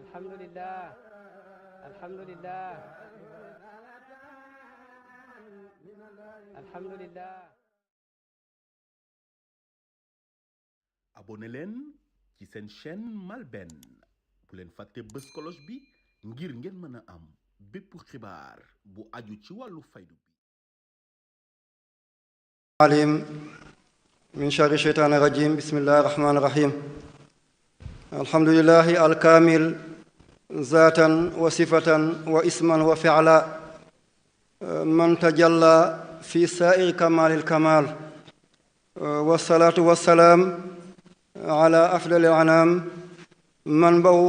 alhamdulillah alhamdulillah alhamdulillah. abonné leen ci seen chaîne MALBN bu leen fàtte bës cloche bi ngir ngeen mën a am bépp xibaar bu aju ci wàllu faydu bi. alim min sharri shaytaani rajim bismillahi rahmaani rahim alhamdulillahi alkaamil zaatan wa sifatan wa isman wa fi'la man tajalla fi saa'iri kamaalil kamaal wassalaatu wassalaam ala afdalil anaam manba'u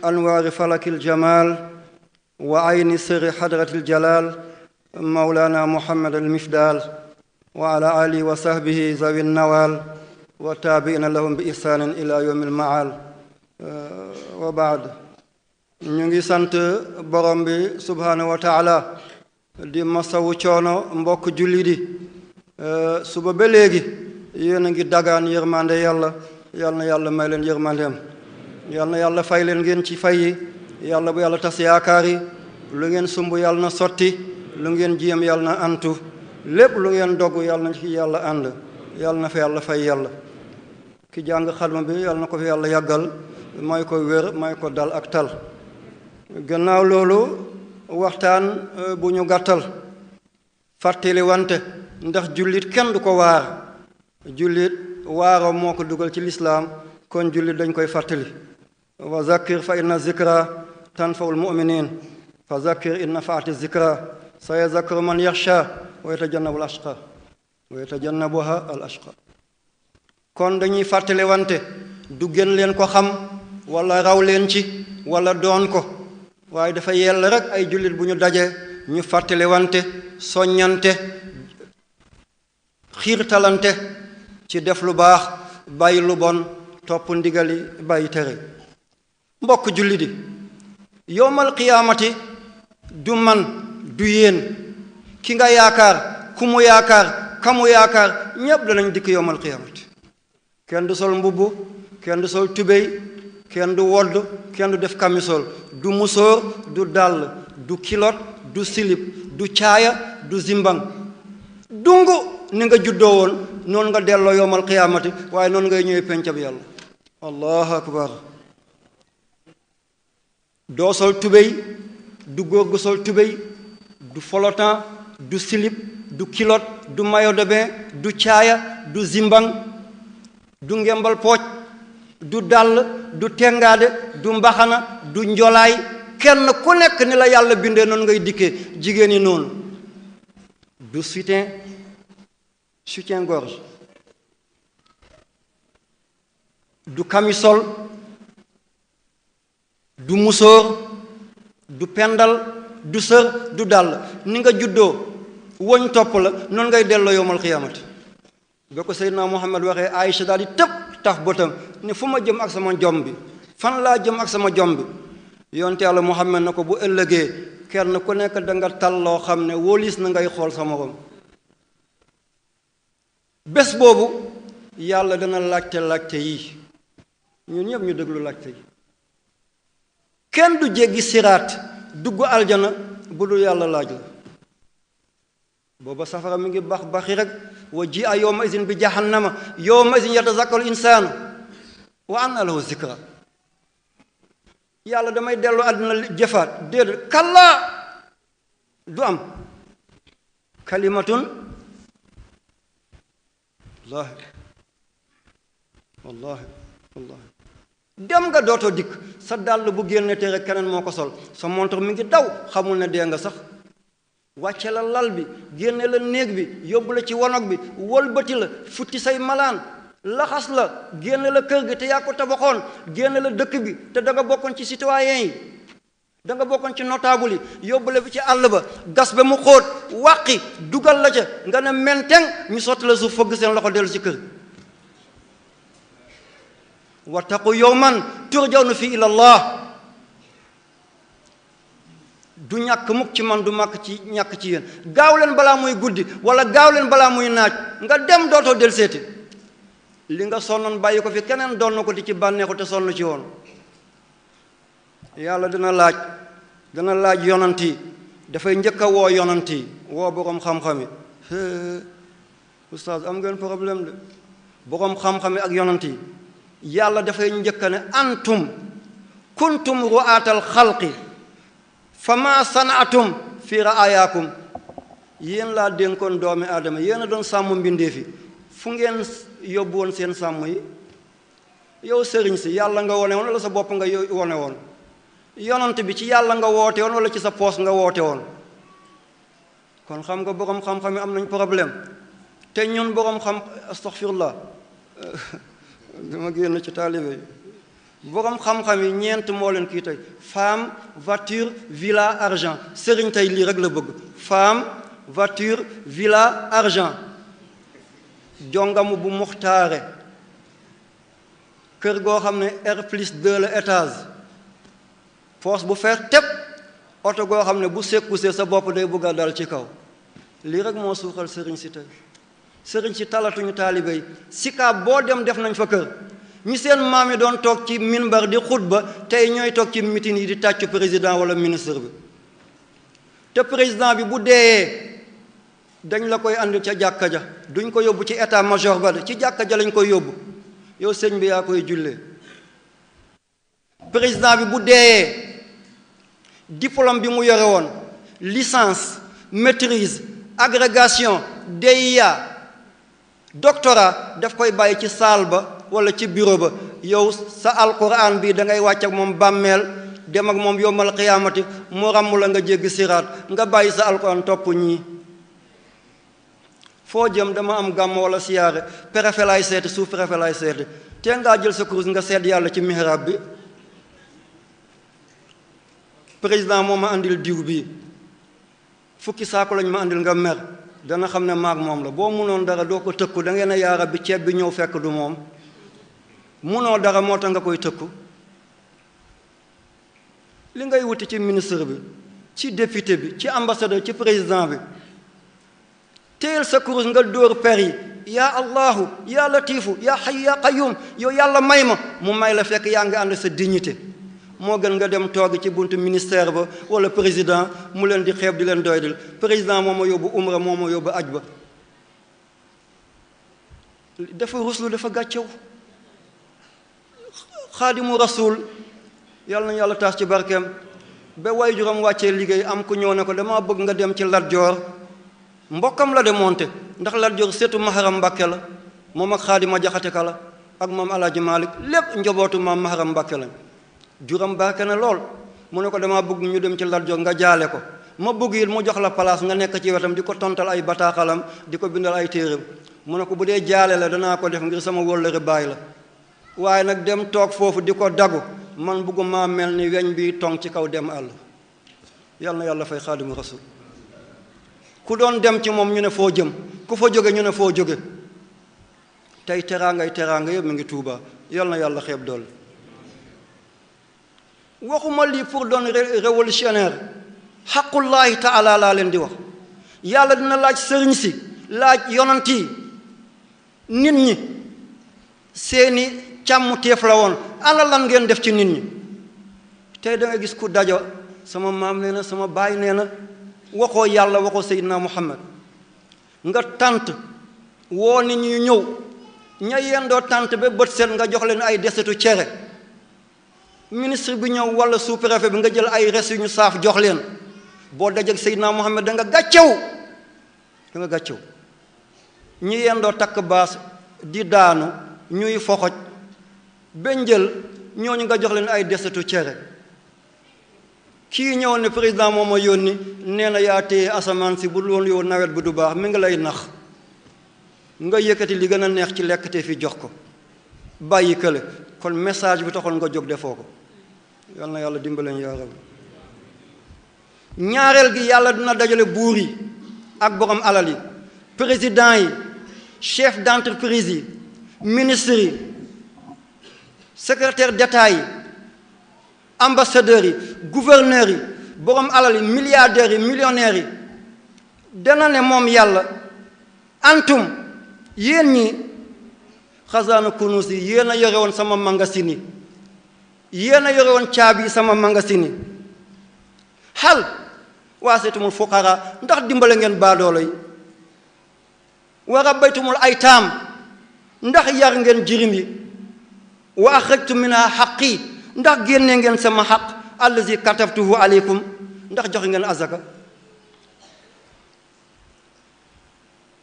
anwaari falakil jamaal wa ayni sirri hadratil jalaal mawlaana muhammad al mifdaal wa ala alihi wa sahbihi zawi nawaal wa taabiina lahum bi ihsaanin ila yawmil maal wa baad ñu ngi sant borom bi subhaanahu wa taala di masawu coono mbokk julli di suba ba léegi yéen a ngi dagaan yërmande yàlla yal na yàlla may leen yërmandeem yal na yàlla fay leen ngeen ci fay yi yàlla bu yàlla tas yaakaar yi lu ngeen sumb yàlla na sotti lu ngeen jéem yàlla na antu lépp lu ngeen dogg yàlla na ci yàlla ànd yàlla na fa yàlla fay yàlla ki jàng xalma bi yàlla na ko fi yàlla yàggal may ko wér may ko dal ak tal gannaaw loolu waxtaan bu ñu gàttal fàttali wante ndax jullit kenn du ko waar jullit waaro moo ko dugal ci lislaam kon jullit dañ koy fàttali wa zakkir fa inna zikra tanfa'ul mu'minin fa zakkir in nafa'ati zikra sayazakkaru man yaxsha wa yatajannabuha al ashqa kon dañuy fàttali wante du gën leen ko xam wala raw leen ci wala doon ko waaye dafa yell rek ay jullit bu ñu daje ñu fàttali wante soññante xiirtalante ci def lu baax bàyyi lu bon topp ndigali bàyyi tere mbokk julli di yowmal qiyaamati du man du yéen ki nga yaakaar ku mu yaakaar kamu yaakaar ñépp danañ dikk yowmal qiyaamati kenn du sol mbubb kenn du sol tubéy kenn du wodd kenn du def kamisol du musóor du dàll du kilot du silip du caaya du zimbang dungu ni nga juddoo woon noonu nga delloo yowmal qiyaamati waaye noonu ngay ñëwee pencab yàlla allahu akbar doo sol tubéy du góor gu sol tubéy du folotan du silip du kilot du maillot de bain du caaya du zimbang du ngembal pooc du dàll du tengaade du mbaxana du njolaay kenn ku nekk ni la yàlla bindee noonu ngay dikkee jigéen ñi noonu du soutien-gorge du camisole du musóor du pendal du sër du dàll ni nga juddoo woñ topp la noonu ngay delloo yowmal xiyaamati ba ko Seydina Muhammad waxee Aïcha daal di tëb taf bëtam ne fu ma jëm ak sama jom bi fan laa jëm ak sama jom bi yonte yàlla Muhammad na ko bu ëllëgee kenn ku nekk da nga tal loo xam ne wóolis na ngay xool sa morom bés boobu yàlla dana laajte yi ñun ñëpp ñu déglu laajte yi kenn du jéggi siraat dugg aljana bu dul yàlla laaj la booba safara mi ngi bax baxi rek wa ji a yawma izin bi jahannama yawma izin yatazakkaru insaanu wa anna lahu zikra yàlla damay dellu àdduna jëfaat déedéet kallaa du am kalimatun wallahi dem nga dootoo dikk sa dàll bu génne te rek keneen moo ko sol sa montre mi ngi daw xamul ne dee nga sax wàcce la lal bi génne la néeg bi yóbbu la ci wanag bi wëlbati la futti say malaan laxas la génne la kër gi te yaa ko tabaxoon génne la dëkk bi te da nga bokkoon ci citoyen yi da nga bokkoon ci notable yi yóbbu la bi ci àll ba gas ba mu xóot wàqi dugal la ca nga ne menteng ñu sotti la suuf fëgg seen loxo dellu ci kër wattaqu yawman turjawna fi ila allah du ñàkk mukk ci man du ñàkk ci yéen gaaw leen balaa muy guddi wala gaaw leen balaa muy naaj nga dem dootoo del seeti li nga sonnoon bàyyi ko fi keneen doon na ko di ci bànneexu te sonn ci woon. yàlla dana laaj yonant yi dafay njëkk a woo yonant yi woo boroom xam-xam yi oustaz am ngeen problème de boroom xam-xam yi ak yonant yi yàlla dafay njëkk ne antum kuntum ru'aatal xalqi fa ma sanaatum fi ra'ayaakum yéen laa dénkoon doomi aadama yéen a doon sàmm mbindeef yi fu ngeen yóbbu woon seen sàmm yi yow sëriñ si yàlla nga wone woon wala sa bopp nga wone woon yonant bi ci yàlla nga woote woon wala ci sa poos nga woote woon kon xam nga boroom xam-xam yi am nañ problème te ñun boroom astaghfirullah dama génn ci taalibe yi boroom xam-xam yi ñeent moo leen kii tey femme voiture villa argent sëriñ tey lii rek la bëgg femme voiture villa argent jongamu bu muxtaare kër goo xam ne R+2 la étage poos bu fees tepp oto goo xam ne bu sekkusee sa bopp day bëgg a dal ci kaw lii rek moo suuxal sëriñ si tey sëriñ si talatuñu taalibe yi sikaab boo dem def nañ fa kër ñi seen maam yi doon toog ci minbar di xutba tey ñooy toog ci mitin yi di tàccu président wala ministre bi te président bi bu deeyee dañ la koy andi ca jàkka ja duñ ko yóbbu ci état major ba de ci jàkka ja lañ koy yóbbu yow sëñ bi yaa koy jullee président bi bu deeyee diplôme bi mu yore woon licence maîtrise agrégation DEA doctorat daf koy bàyyi ci salle ba wala ci bureau ba yow sa alquran bi da ngay wàcc ak moom bàmmeel dem ak moom yowmal qiyaamati mu ràmm la nga jéggi siraat nga bàyyi sa alquran topp ñii foo jëm dama am gàmm wala siyaare préfet laay seeti sous préfet laay seeti te ngaa jël sa kurus nga seet yàlla ci mihrab bi président moo ma andil diw bii fukki saako lañ ma andil nga mer dana xam ne maag moom la boo munoon dara doo ko tëkku da ngeen a yaara bi ceeb bi ñëw fekk du moom munoo dara moo tax nga koy tëkku li ngay wuti ci ministre bi ci député bi ci ambassadeur ci président bi téyel sa kurus nga dóor per yi yaa allahu yaa latifu yaa hayyu yaa qayyum yow yàlla may ma mu may la fekk yaa ngi ànd sa dignité moo gën nga dem toog ci buntu ministère ba wala président mu leen di xeeb di leen doydil président moo ma yóbbu umra moo ma yóbbu aj ba dafa ruslu dafa gàccew xaadimu rasul yàlla nañu yàlla taas ci barkeem ba way juram wàccee liggéey am ku ñëw ne ko dama bëgg nga dem ci Lat Joor mbokkam la de monte ndax Lat Joor seetu Maharam Mbàkke la moom ak Xaadima Jaxate Ka la ak moom Alaaji Maalik lépp njabootu maam Maharam Mbàkke lañ juram barke na lool mu ne ko dama bëgg ñu dem ci Lat Joor nga jaale ko ma bëgg it mu jox la place nga nekk ci wetam di ko tontal ay bataaxalam di ko bindal ay téeram mu ne ko bu dee jaale la danaa ko def ngir sama wóllëre baay la waaye nag dem toog foofu di ko dagu man bëgguma mel ni weñ bi tong ci kaw dem àll yal na yàlla fay Xaadimu Rasul ku doon dem ci moom ñu ne foo jëm ku fa jóge ñu ne foo jóge tey teraanga yëpp mi ngi Tuuba yal na yàlla xeeb dool waxuma lii pour doon révolutionnaire xaqullaahi taala laa leen di wax yàlla dina laaj sëriñ si laaj yonant yi nit ñi seeni càmm teef la woon ana lan ngeen def ci nit ñi tey da nga gis ku dajo sama maam nee na sama baay nee na waxoo yàlla waxoo Seydina Muhammad nga tànt woo nit ñi ñëw ña yendoo tànt ba bët set nga jox leen ay desetu cere ministre bi ñëw wala sous-préfet bi nga jël ay res yu ñu saaf jox leen boo dajeek Seydina Muhammad da nga gàccew ñi yendoo takk baas di daanu ñuy foxoj benjël ñooñu nga jox leen ay desetu cere kii ñëw ne président moo ma yónni nee na yaa téye asamaan si bu loolu yow nawet bi du baax mi ngi lay nax nga yëkkati li gën a neex ci lekk te fi jox ko bàyyi kële kon message bi taxoon nga jóg defoo ko yal na yàlla dimbaleen yaa rabbi ñaareel gi yàlla dina dajale buur yi ak borom alal yi président yi chef d'entreprise yi ministres yi secrétaire d'État yi ambassadeurs yi gouverneurs yi borom alal yi milliardaires yi millionnaires yi dana ne moom yàlla antum yéen ñi xasaana kunus yi yéen a yore woon sama magasin yi yéen a yore woon caabi sama magasin yi xal waasetumul fuqara ndax dimbale ngeen baadoolo yi wa rabbaytumul aytaam ndax yar ngeen jirim yi wa axrajtum minha xaqi ndax génne ngeen sama xaq allazi katabtuhu aleykum ndax joxe ngeen azaka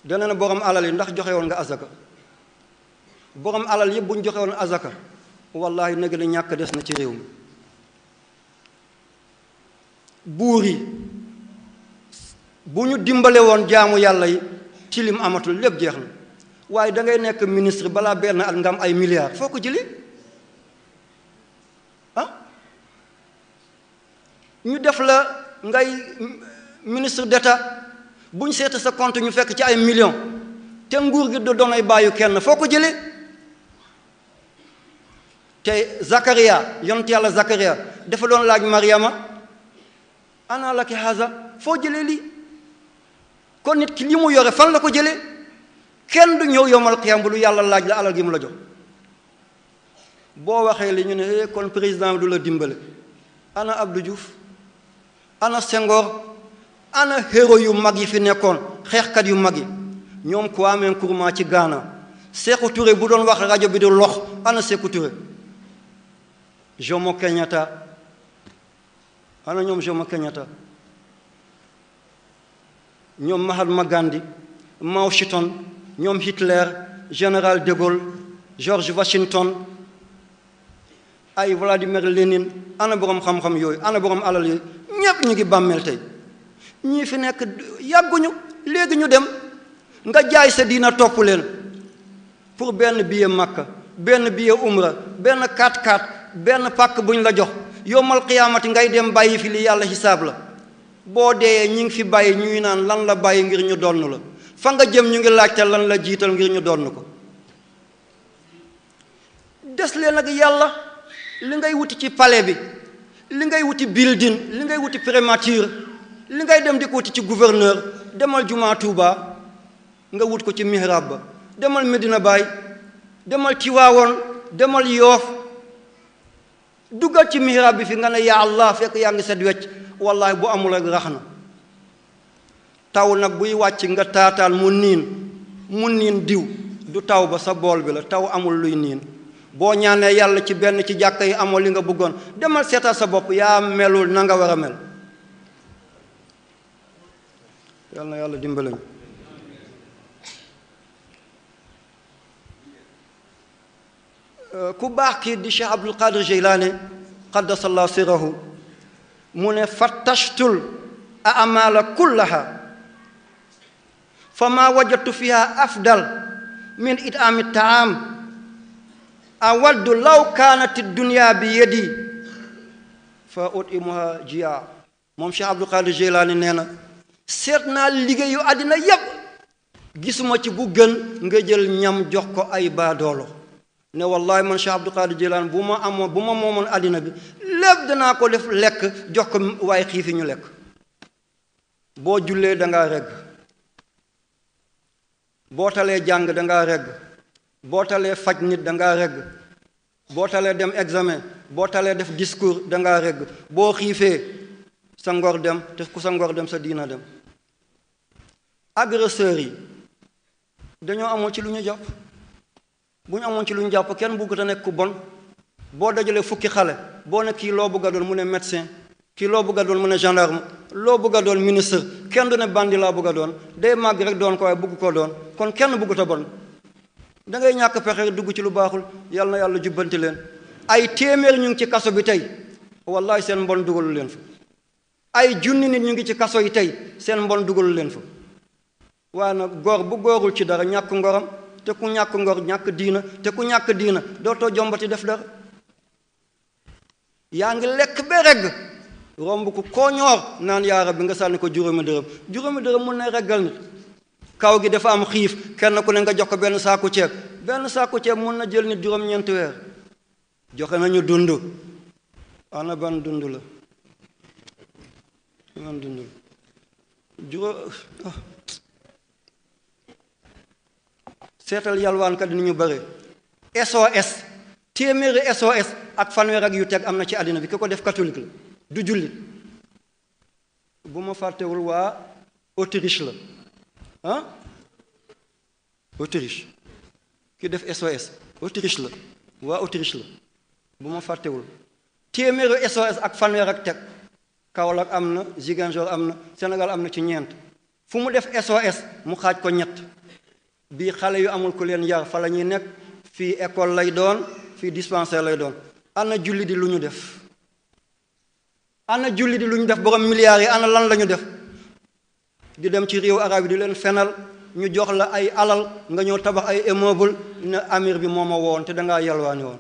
dana ne borom alal yi ndax joxe woon nga azaka borom alal yëpp bu ñu joxe woon azaka wallahi nag na ñàkk des na ci réew mi buur yi bu ñu dimbale woon jaamu yàlla yi tilim amatul lépp jeex na waaye da ngay nekk ministre balaa benn at nga am ay milliards foo ko jëli ñu def la ngay ministre d'État bu ñu seeta sa compte ñu fekk ci ay millions te nguur gi du doon ay bàyyu kenn foo ko jëlee te Zakaria yonent yàlla Zakaria dafa doon laaj Mariama ana laki haza foo jëlee lii kon nit ki li mu yore fan la ko jëlee kenn du ñëw yomal xiyam bu lu yàlla laaj la alal gi mu la jox boo waxee li ñu ne kon président du la dimbale ana Abdou Diouf ana Senghor ana héros yu mag yi fi nekkoon xeexkat yu mag yi ñoom Kwame Nkrumah ci Ghana Sékou Touré bu doon wax rajo bi di lox ana Sékou Touré Jomo Kenyatta ana ñoom Jomo Kenyatta ñoom Mahatma Gandhi Mao Zedong ñoom Hitler général de Gaulle George Washington ay Vladimir Lénine ana borom xam-xam yooyu ana borom alal yooyu ñépp ñu ngi bàmmeel tey ñii fi nekk yàgguñu léegi ñu dem nga jaay sa diina topp leen pour benn billet Makka benn billet umra benn 4x4 benn pàkk buñ la jox yowmal qiyaamati ngay dem bàyyi fi li yàlla xisaab la boo dee ñi ngi fi bàyyi ñuy naan lan la bàyyi ngir ñu donn la fa nga jëm ñu ngi laajte lan la jiital ngir ñu donn ko des leen ak yàlla li ngay wuti ci palais bi li ngay wuti building li ngay wuti primature li ngay dem di ko wuti ci gouverneur demal jumaa Tuuba nga wut ko ci mihrab ba demal Medina Baay demal Tiwaawoon demal Yoof duggal ci mihrab bi fi nga ne yaa Allah fekk yaa ngi set wecc wallahi bu amul ak rax na taw nag buy wàcc nga taataan mu niin diw du taw ba sa bool bi la taw amul luy niin boo ñaanee yàlla ci benn ci jàkka yi amoo li nga bëggoon demal seetal sa bopp yaa melul na nga war a mel yal na yàlla dimbale ku baax kii di Cheikh Abdul Qadir Jeylaani qaddasallahu sirrahu mu ne fattashtul a'maala kullaha fa ma wajadtu fiha afdal min it'aami taam awaddu law kaanati dunya bi yadi fa ut'imuha jia moom Cheikh Abdul Qadir Jeylaani nee na seet naa liggéeyu àddina yépp gisuma ci bu gën nga jël ñam jox ko ay baadoolo ne wallahi man Cheikh Abdul Qadir Jeylaani bu ma moomoon àddina bi lépp danaa ko def lekk jox ko waaye xiifi ñu lekk boo jullee dangaa regg boo talee jàng dangaa regg boo talee faj nit dangaa regg boo talee dem examen boo talee def discours dangaa regg boo xiifee sa ngor dem te ku sa ngor dem sa diina dem agresseurs yi dañoo amoon ci lu ñu jàpp bu ñu amoon ci lu ñu jàpp kenn bëggut a nekk ku bon boo dajalee fukki xale boo ne kii loo bëgg a doon mu ne médecin kii loo bëgg a doon mu ne gendarme loo bëgg a doon ministre kenn du ne bandi laa bëgg a doon day màgg rek doon ko waaye bëgg ko doon kon kenn bëggut a bon da ngay ñàkk pexe dugg ci lu baaxul yal na yàlla jubbanti leen ay téeméer ñu ngi ci kaso bi tey wallahi seen mbon dugalu leen fa ay junni nit ñu ngi ci kaso yi tey seen mbon dugalu leen fa waaye nag góor bu góorul ci dara ñàkk ngoram te ku ñàkk ngor ñàkk diina te ku ñàkk diina dootoo jombati def dara yaa ngi lekk ba regg romb ko koo ñoor naan yaa rabbi nga sànni ko juróomi dërëm mun na reggal nit kaw gi dafa am xiif kenn ku ne nga jox ko benn saaku ceeb mun na jël nit juróom-ñeenti weer joxe nañu dund ana ban dund la man dundul juróom seetal yalwaankat ni ñu bare SOS téeméeri SOS ak fanweer ak yu teg am na ci àddina bi ki ko def catholique la du jullit bu ma fàttewul waa Autriche la Autriche ki def SOS Autriche la waa Autriche la bu ma fàttewul téeméeri SOS ak fanweer ak teg Kaolack am na Ziguinchor am na Sénégal am na ci ñeent fu mu def SOS mu xaaj ko ñett bii xale yu amul ku leen yar fa la ñuy nekk fii école lay doon fii dispensaire lay doon ana julli di lu ñu def ana julli di lu ñu def borom milliards yi ana lan la ñu def di dem ci réew arab yi di leen fenal ñu jox la ay alal nga ñëw tabax ay immeuble ne amir bi moo ma woon te dangaa yalwaani woon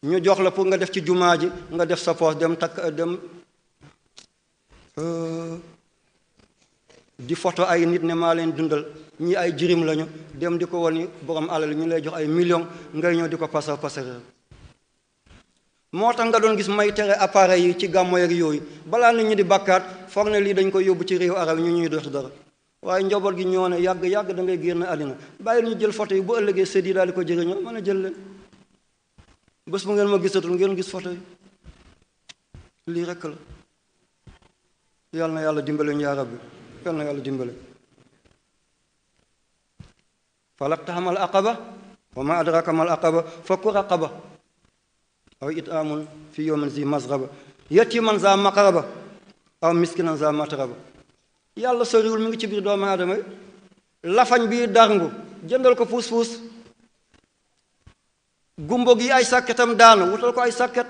ñu jox la pour nga def ci jumaa ji nga def sa poos dem takk dem di photo ay nit ne maa leen dundal ñi ay jirim lañu dem di ko woni borom alal ñu lay jox ay millions ngay ñëw di ko pasar pasare moo tax nga doon gis may tere appareil yi ci gàmmo ak yooyu balaa nit ñi di bàkkaat foog ne lii dañ koy yóbbu ci réew arab ñu ñuy def dara waaye njaboot gi ñoo ne yàgg da ngay génn àddina bàyyi ñu jël photo yi bu ëllëgee sët yi daal di ko jëriñoo mën a jël leen bés bu ngeen ma gisatul ngeen gis photo yi lii rekk la yal na yàlla dimbale ñu yaa rabbi yal na yàlla dimbale falaqtahamal aqaba wa ma adraka mal aqaba fakku raqaba aw it'amun fi yawmin zi masghaba yatiman za maqraba aw miskinan za matraba yàlla soriwul mi ngi ci biir doomu aadama lafañ bii darngu jëndal ko fuus gumbo gi ay sàkketam daanu wutal ko ay sàkket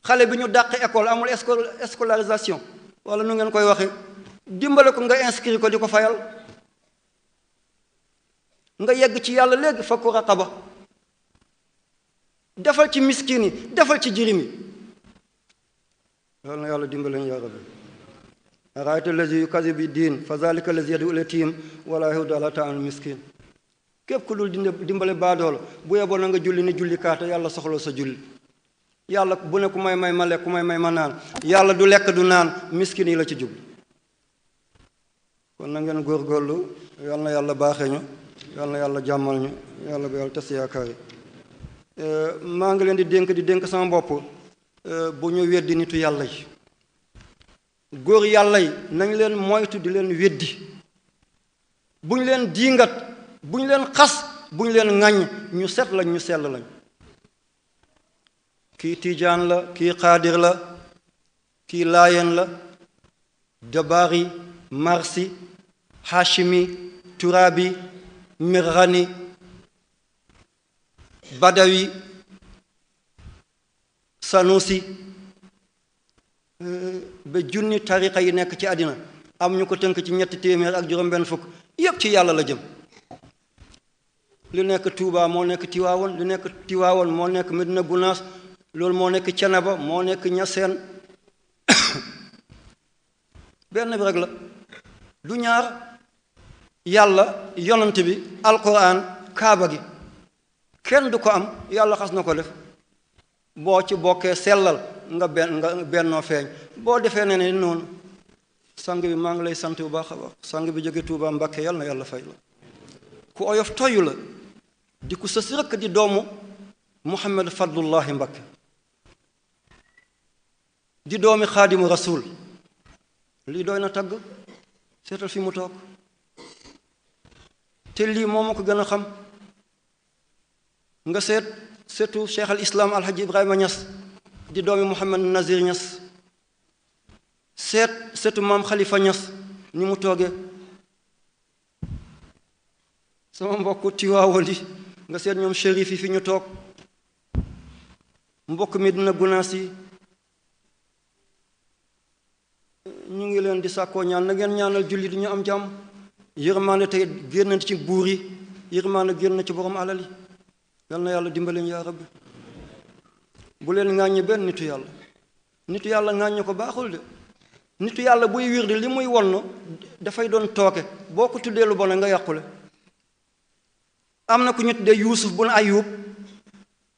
xale bi ñu dàq école amul scolarisation wala nu ngeen koy waxe dimbale ko nga inscrire ko di ko fayal nga yegg ci yàlla léegi fakku raqaba defal ci miskin yi defal ci jirim yi yal na yàlla dimbale ñu yaa rabbi araayta allazi yukazibu bi diin fa zalika allazi yad'u al-yatim wala yahuddu ala ta'amil miskin képp ku dul dimbale baadoola bu yeboo na nga julli ni julli kaata yàlla soxla sa julli yàlla bu ne ku may ma lekk ku may ma naan yàlla du lekk du naan miskin yi la ci jublu kon na ngeen góorgóorlu yal na yàlla baaxee ñu yal na yàlla jàmmal ñu yàlla bu yàlla tas yaakaar yi maa ngi leen di dénk sama bopp bu ñu weddi nitu yàlla yi góor yàlla yi nañ leen moytu di leen weddi bu ñu leen diingat bu ñu leen xas bu ñu leen ŋàññ ñu set lañ ñu sell lañ kii tiijaan la kii xaadir la kii laayeen la dabaari marsi hashimi turabi mirghani badawi sanusi ba junni tariqa yi nekk ci àddina am ñu ko tënk ci ñetti téeméer ak juróom-benn fukk yépp ci yàlla la jëm li nekk Tuuba moo nekk Tiwaawoon li nekk Tiwaawoon moo nekk Medina Gunaas loolu moo nekk Cenaba moo nekk Ñaseen benn bi rek la du ñaar yàlla yonant bi alquran kaaba gi kenn du ko am yàlla xas na ko def boo ci bokkee sellal nga bennoo feeñ boo defee ne noonu sang bi maa ngi lay sant bu baax a baax sang bi jóge Tuuba Mbàkke yàlla na yàlla fay la ku oyof toyu la di ku sës rëkk di doomu Muhammad Fadlullahi Mbakke di doomi xaadimu rasul lii doy na tagg seetal fi mu toog te lii moo ma ko gën a xam nga seetu cheikh al islam alhaji Ibrahima Niass di doomi Muhammad Nazir Niass seetu maam Khalifa Niass ni mu toogee sama mbokku Tiwaawan yi nga seet ñoom shérif yi fi ñu toog mbokk mi dina gunaas yi ñu ngi leen di sàkkoo ñaan na ngeen ñaanal jullit ñu am jàmm yërmaande tey génn ci buur yi yërmaande génn ci borom alal yi yal na yàlla dimbaleen yaa rabbi bu leen ŋàññi benn nitu yàlla ŋàññi ko baaxul de nitu yàlla buy wir di li muy wonn dafay doon tooke boo ko tuddee lu bon nga yàqule am na ku ñu tuddee Yuusuf bun Ayub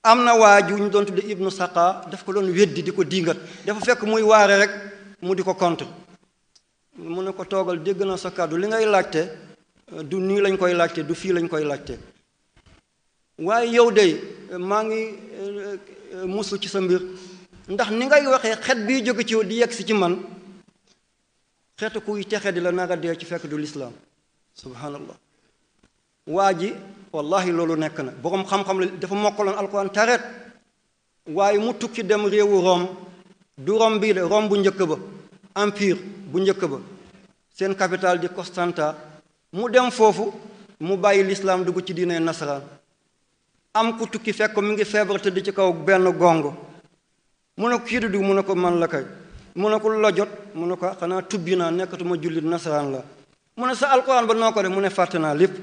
am na waaju ñu doon tudde ibnu saqa daf ko doon weddi di ko dingat dafa fekk muy waare rek mu di ko contre mu ne ko toogal dégg na sa kàddu li ngay laajte du nii lañ koy laajte du fii lañ koy laajte waaye yow de maa ngi musu ci sa mbir ndax ni ngay waxee xet bii jóge ci yow di yegg si ci man xeetu kuy texe di la nara dee ci fekk du lislaam subhanallah waa ji wallahi loolu nekk na boroom xam-xam la dafa mokkaloon alquran taret waaye mu tukki dem réewu Rome du Rome bii de Rome bu njëkk ba empire bu njëkk ba seen capitale di Constanta mu dem foofu mu bàyyi lislaam dugg ci diine nasaraan am ku tukki fekk mi ngi feebar tëdd ci kaw benn gongo mu ne ko kii du mu ne ko man la kay mu ne ko la jot mu ne ko xanaa tubbi naa nekkatuma jullit nasaraan la mu ne sa alquran ba noo ko def mu ne fàtte naa lépp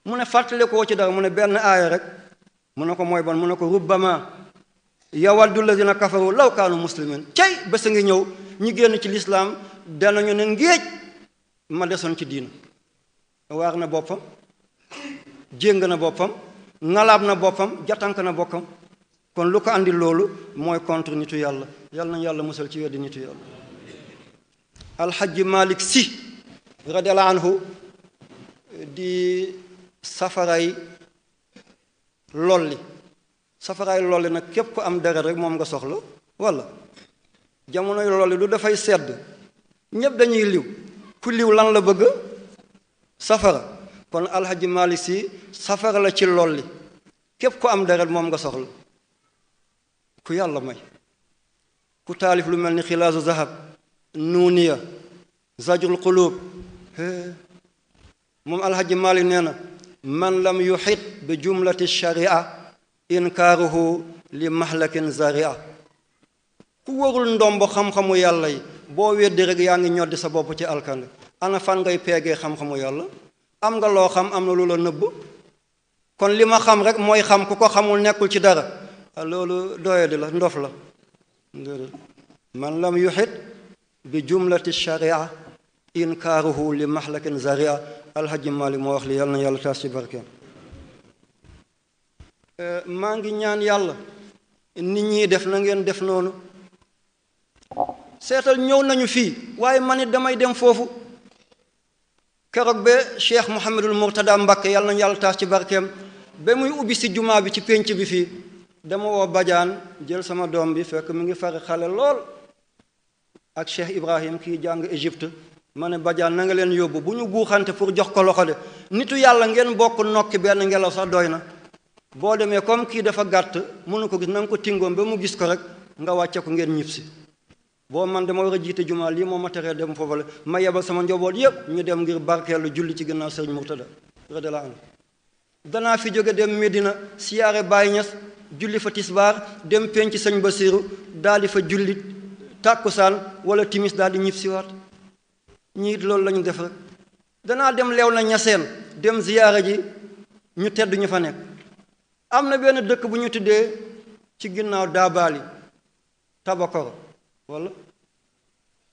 mu ne fàttale koo ci dara mu ne benn aaya rek mu ne ko mooy ban mu ne ko rubbama yawaddu lazina kafaru law kaanu muslimin cey bés a ngi ñëw ñi génn ci lislaam danañu ne ngéej ma desoon ci diina waar na boppam jéng na boppam ngalaab na boppam jatank na boppam kon lu ko andi loolu mooy contre nitu yàlla yàlla nañu yàlla musal ci weddi nitu yàlla alxaji malik si radiallahu anhu di safaray lolli nag képp ko am deret rek moom nga soxla walla jamonoy lolli du dafay sedd ñépp dañuy liw ku liw lan la bëgg safara kon alxaji malik si safara la ci lolli képp ko am deret moom nga soxla ku yàlla may ku taalif lu mel ni xilaasu zahab nuuniya zajrul qulub moom alxaji malik nee na man lam yuxit bi jumlati sharia inkaaruhu li mahlakin zaria ku warul ndombo xam-xamu yàlla yi boo weddi rek yaa ngi ñoddi sa bopp ci alkande ana fan ngay peegee xam-xamu yàlla am nga loo xam am na lu la nëbb kon li ma xam rek mooy xam ku ko xamul nekkul ci dara loolu doyadi la ndof la man lam yuxit bi jumlati sharia inkaaruhu li mahlakin zaria alhaji Malik moo wax li yàlla na yàlla taas ci barkeem maa ngi ñaan yàlla nit ñi def na ngeen def noonu seetal ñëw nañu fii waaye man it damay dem foofu keroog ba Cheikh Mouhamadul Mourtada Mbakke yàlla nañu yàlla taas ci barkeem ba muy ubbi si jumaa bi ci pénc bi fii dama woo bajaan jël sama doom bi fekk mi ngi fari xale lool ak Cheikh Ibrahim kii jàng Égypte ma ne bajaan na nga leen yóbbu bu ñu guuxante pour jox ko loxo de nitu yàlla ngeen bokk nokki benn ngelaw sax doy na boo demee comme kii dafa gàtt mënu ko gis na nga ko tingoom ba mu gis ko rek nga wàcce ko ngeen ñib si boo man dama war a jiite jumaa lii moo ma teree dem foofu la ma yebal sama njaboot yépp ñu dem ngir barkeelu julli ci ginnaaw Sëriñ Murtada radiyallahu anhu danaa fi jóge dem Medina siyaare Baay Ñas julli fa tisbaar dem penc Sëñ Basiru daal di fa julli tàkkusaan wala timis daal di ñib si waat ñii loolu lañu def rek danaa dem leew na ñaseen dem ziyaara ji ñu tedd ñu fa nekk am na benn dëkk bu ñu tuddee ci ginnaaw daabaali Tabakoro wala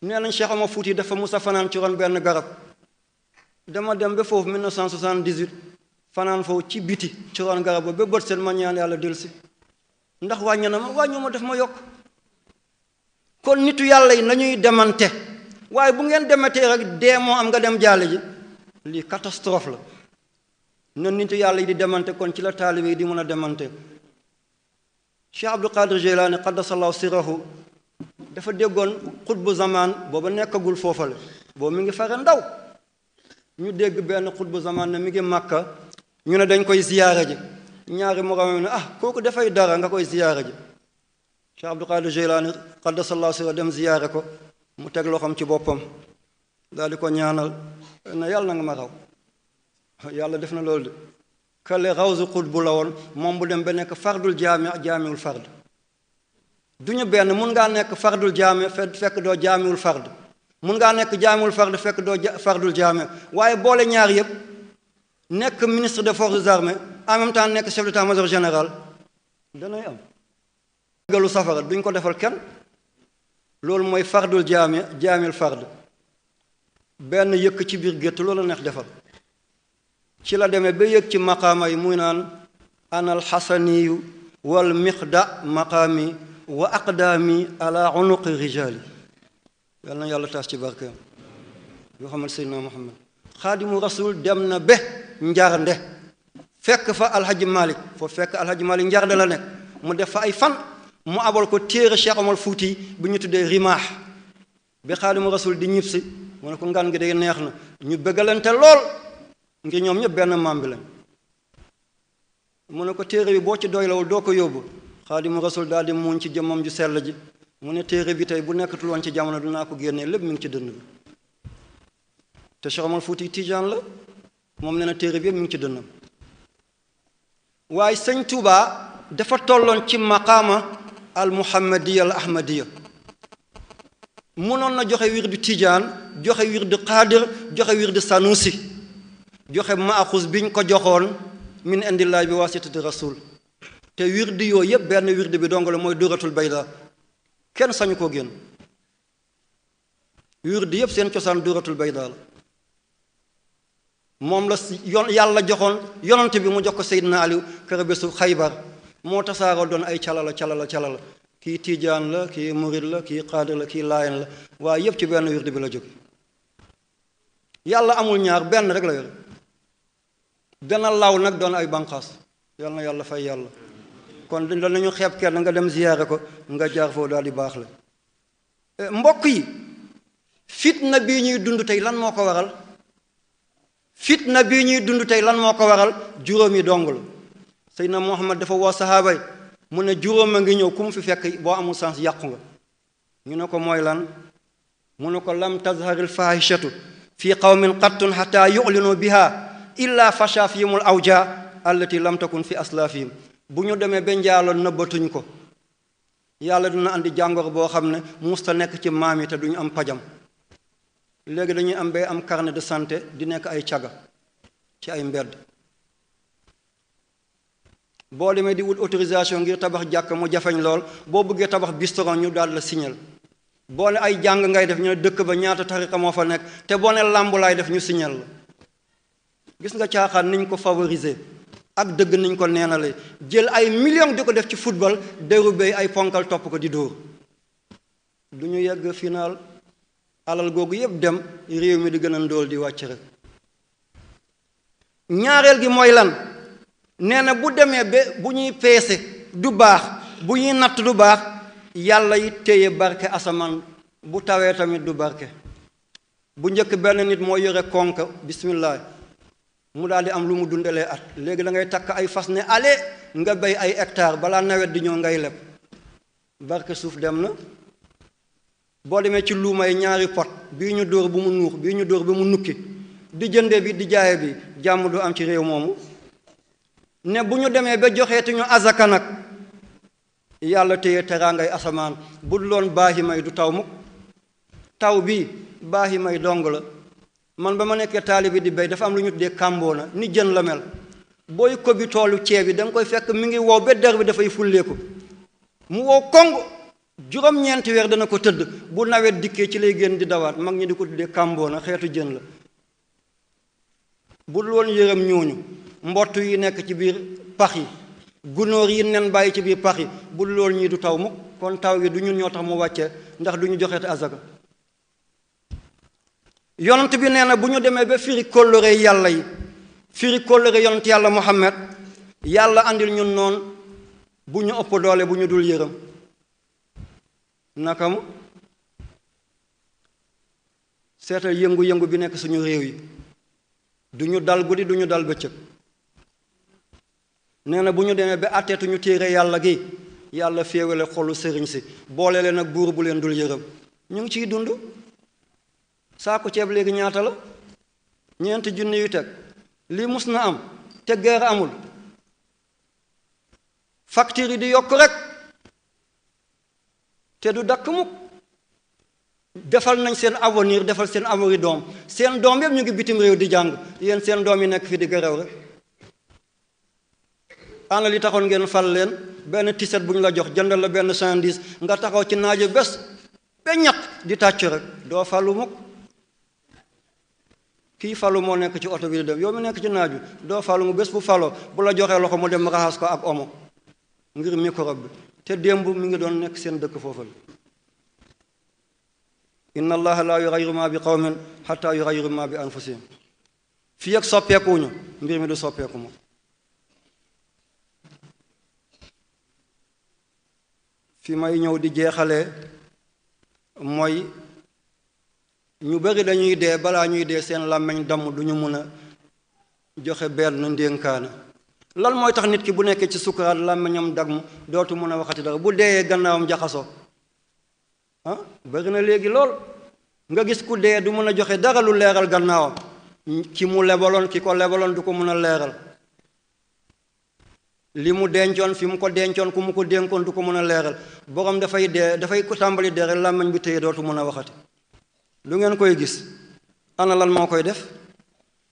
nee nañ Cheikh Omar Fouti dafa musa fanaan ci ron benn garab dama dem ba foofu 1978 fanaan foofu ci biti ci ron garab ba bët seen ma ñaan yàlla dellusi ndax wàññi na ma wàññu ma def ma yokk kon nitu yàlla yi nañuy demante waaye bu ngeen demetee rek dee moo am nga dem jaale ji lii catastrophe la na nitu yàlla yi di demante kon ci la taalibe yi di mën a demante Cheikh Abdul Qadir Jilani qaddasallahu sirahu dafa déggoon xutbu zaman booba nekkagul foofale boobu mi ngi fare ndaw ñu dégg benn xutbu zaman ne mi ngi Makka ñu ne dañ koy ziyaara ji ñaari moroom ne kooku dafay dara nga koy ziyaara ji Cheikh Abdul Qadir Jilani qaddasallahu sirahu dem ziyaare ko mu teg loxoom ci boppam daal di ko ñaanal na yàlla na nga ma raw yàlla def na loolu de kale rawsu xutbu la woon moom bu dem ba nekk fardul jaamiwul fard du ñu benn mun ngaa nekk fardul jaami fekk doo jaamiwul fard mun ngaa nekk jaamiwul fard fekk doo fardul jaami waaye boole ñaar yëpp nekk ministre des forces armées en même temps nekk chef d'état-major général danay am galu safara duñ ko defal kenn loolu mooy fardul jaamil fard benn yëkk ci biir gétt loolu neex defal ci la demee ba yëg ci maqaama yi muy naan ana alxasaniyu wal miqda maqaami wa aqdaami ala unuqi rijaali yal na yàlla taas ci barkeem Muhammad Seydina Muhammad xaadimu rasul dem na be njarnde fekk fa alhaji Malick foofu fekk alhaji Malick njarnde la nekk mu def fa ay fan mu abal ko téere Cheikh Omar Fouti bi ñu tuddee rimaax bi xaadimu rasul di ñib si mu ne ko ngan gi day neex na ñu bëggalante lool ngir ñoom ñëpp benn maam bi lañ mu ne ko téere bi boo ci doylawul doo ko yóbbu xaadimu rasul daal di muuñ ci jëmmam ju sell ji mu ne téere bi tey bu nekkatul woon ci jamono dinaa ko génnee lépp mi ngi ci dënn bi te Cheikh Omar Fouti Tijaan la moom nee na téere bi yëpp mi ngi ci dënnam waaye sëñ Touba dafa tolloon ci maqaama al muhammadiya al ahmadiya munoon na joxe wirdu Tijaan joxe wirdu Qaadir joxe wirdu Sanusi joxe maaxus biñ ko joxoon min indillaay bi wasitati rasul te wirdu yooyu yëpp benn wirdu bi dong la mooy duratul bayda kenn sañu koo génn wirdu yëpp seen cosaan duratul bayda la moom la yàlla joxoon yonante bi mu jox ko Seydina Aliou kër bésu Xaybar moo tasaaroo doon ay calala kii Tijaan la kii murid la kii Qaadir la kii Laayen la waaye yëpp ci benn wirdu bi la jóge yàlla amul ñaar benn rek la yor dana law nag doon ay banqaas yal na yàlla fay yàlla kon danañu xeeb kenn nga dem ziyaare ko nga jaar foofu daal di baax la mbokk yi fitna bii ñuy dund tey lan moo ko waral fitna bii ñuy dund tey lan moo ko waral juróomi dong la Seydina Muhammad dafa woo sahaaba yi mu ne juróom a ngi ñëw ku mu fi fekk boo amul sens yàqu nga ñu ne ko mooy lan mu ne ko lam tazharil fahishatu fi qawmin qattun hatta yu'linu biha illa fasha fihimul awja allati lam takun fi aslafihim bu ñu demee ba njaalo nëbbatuñ ko yàlla dina andi jàngoro boo xam ne musta nekk ci maam yi te duñu am pajam léegi dañuy am bay am carnet de santé di nekk ay caga ci ay mbedd boo demee di wut autorisation ngir tabax jàkk mu jafeñ lool boo bëggee tabax bistoron ñu daal la signal boo ne ay jàng ngay def ñu ne dëkk ba ñaata tariqa moo fa nekk te boo ne làmb laay def ñu signal la gis nga caaxaan niñ ko favoriser ak dëgg niñ ko neenale jël ay millions di ko def ci football dérubé ay ponkal topp ko di dóor du ñu yegg final alal googu yépp dem réew mi di gën a ndóol di wàcc rek ñaareel gi mooy lan nee na bu demee ba bu ñuy peese du baax bu ñuy natt du baax yàlla yi téye barke asamaan bu tawee tamit du barke bu njëkk benn nit moo yore konk bismillah mu daal di am lu mu dundalee at léegi da ngay takk ay fas ne ale nga béy ay hectare balaa nawet di ñëw ngay leb barke suuf dem na boo demee ci luumay ñaari pot bii ñu dóor bu mu nuux bii ñu dóor bi mu nukki di jënde bi di jaaye bi jàmm du am ci réew moomu ne bu ñu demee ba joxeeti ñu azaka nag yàlla téye teraangay asamaan bu dul woon baaxi may du taw mukk taw bi baaxi may dong la man ba ma nekkee taalibi di béy dafa am lu ñu tuddee kàmboona ni jën la mel booy ko bi toolu ceeb bi da nga koy fekk mi ngi wow ba der bi dafay fulleeku mu wow kong juróom-ñeenti weer dana ko tëdd bu nawet dikkee ci lay génn di dawaat mag ñi di ko tuddee kàmboona xeetu jën la bu dul woon yërëm ñooñu mbott yi nekk ci biir pax yi gunóor yi nen bàyyi ci biir pax yi bu dul woon ñii du taw mukk kon taw gi du ñun ñoo tax mu wàccee ndax du ñu joxeete azaka yonent bi nee na bu ñu demee ba firi kóllëre yàlla yi firi kóllëre yonent yàlla Muhammad yàlla andil ñun noon bu ñu ëpp doole bu ñu dul yërëm naka mu seetal yëngu-yëngu bi nekk suñu réew yi du ñu dal guddi du ñu dal bëccëg nee na bu ñu demee ba àtteetuñu téere yàlla gi yàlla féewale xolu sëriñ si boole leen ak buur bu leen dul yërëm ñu ngi ciy dund saako ceeb léegi ñaata la 4 junni yu teg lii mus na am te guerre amul facture yi di yokk rek te du dakk mukk defal nañ seen avenir defal seen avenir doom seen doom yëpp ñu ngi bitim réew di jàng yéen seen doom yi nekk fi di gërëw rek ana li taxoon ngeen fal leen benn tiset bu ñu la jox jëndal la benn 110 nga taxaw ci naaje bés ba ñaq di tàcc rek doo falu mukk kii falu moo nekk ci oto bi di dem yow mi nekk ci naaju doo falu mu bés bu faloo bu la joxee loxo mu dem raxas ko ak omo ngir microbe bi te démb mi ngi doon nekk seen dëkk foofu la inna allaha la yughayyiru ma bi qawmin hatta yughayyiru ma bi anfusihim fii ak soppeekuñu mbir mi du soppeeku moom fi may ñëw di jeexale mooy ñu bari dañuy dee balaa ñuy dee seen làmmiñ damm duñu mën a joxe benn ndénkaane lan mooy tax nit ki bu nekkee ci sukuraat làmmiñam damm dootu mën a waxati dara bu deeyee gannaawam jaxasoo bari na léegi lool nga gis ku dee du mën a joxe dara lu leeral gannaawam ki mu lebaloon ki ko lebaloon du ko mën a leeral li mu dencoon fi mu ko dencoon ku mu ko dénkoon du ko mën a leeral borom dafay dee dafay ko tàmbali dee rek làmmiñ bi téye dootu mën a waxati lu ngeen koy gis ana lan moo koy def